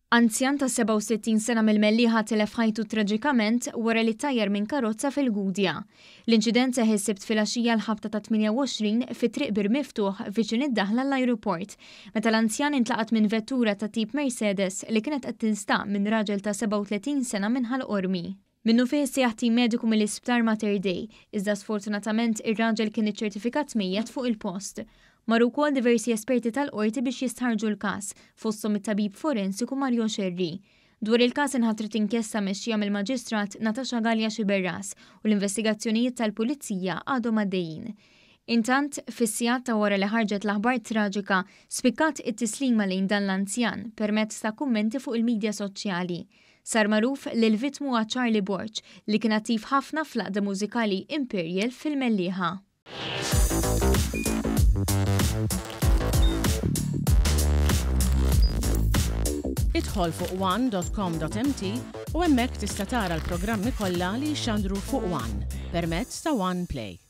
Anzjan ta' 67 sena mill-Mellieħa tilef ħajtu traġikament wara li ttajjar minn karozza fil-Gudja. L-inċident seħħ is-Sibt filgħaxija l-ħabta ta' 28 fi Triq Bir Miftuħ viċin id-daħla l-ajruport, meta l-anzjan intlaqat minn vettura ta' tip Mercedes li kienet qed tinstaq minn raġel ta' 37 sena minn Ħal Qormi. Minnufih issejjaħ tim mediku mill-Isptar Mater Dei, iżda sfortunatament ir-raġel kien iċċertifikat mejjet fuq il-post. Marru wkoll diversi esperti tal-Qorti biex jistħarrġu l-każ, fosthom it-tabib forensiku Mario Scerri. Dwar il-każ inħatret inkjesta mmexxija mill-Maġistrat Natasha Galea Sciberras u l-investigazzjonijiet tal-Pulizija għadhom għaddejjin. Intant, fis-sigħat ta' wara li ħarġet l-aħbar traġika, spikkat it-tislima lejn dan l-anzjan permezz ta' kummenti fuq il-midja soċjali. Sar magħruf li l-vittmu huwa Charlie Borg, li kien attiv ħafna fl-għaqda mużikali Imperial fil-Mellieħa. Idħol fuq one.com.mt u hemmhekk tista' tara l-programmi kollha li jixxandru fuq One permezz ta' One Play.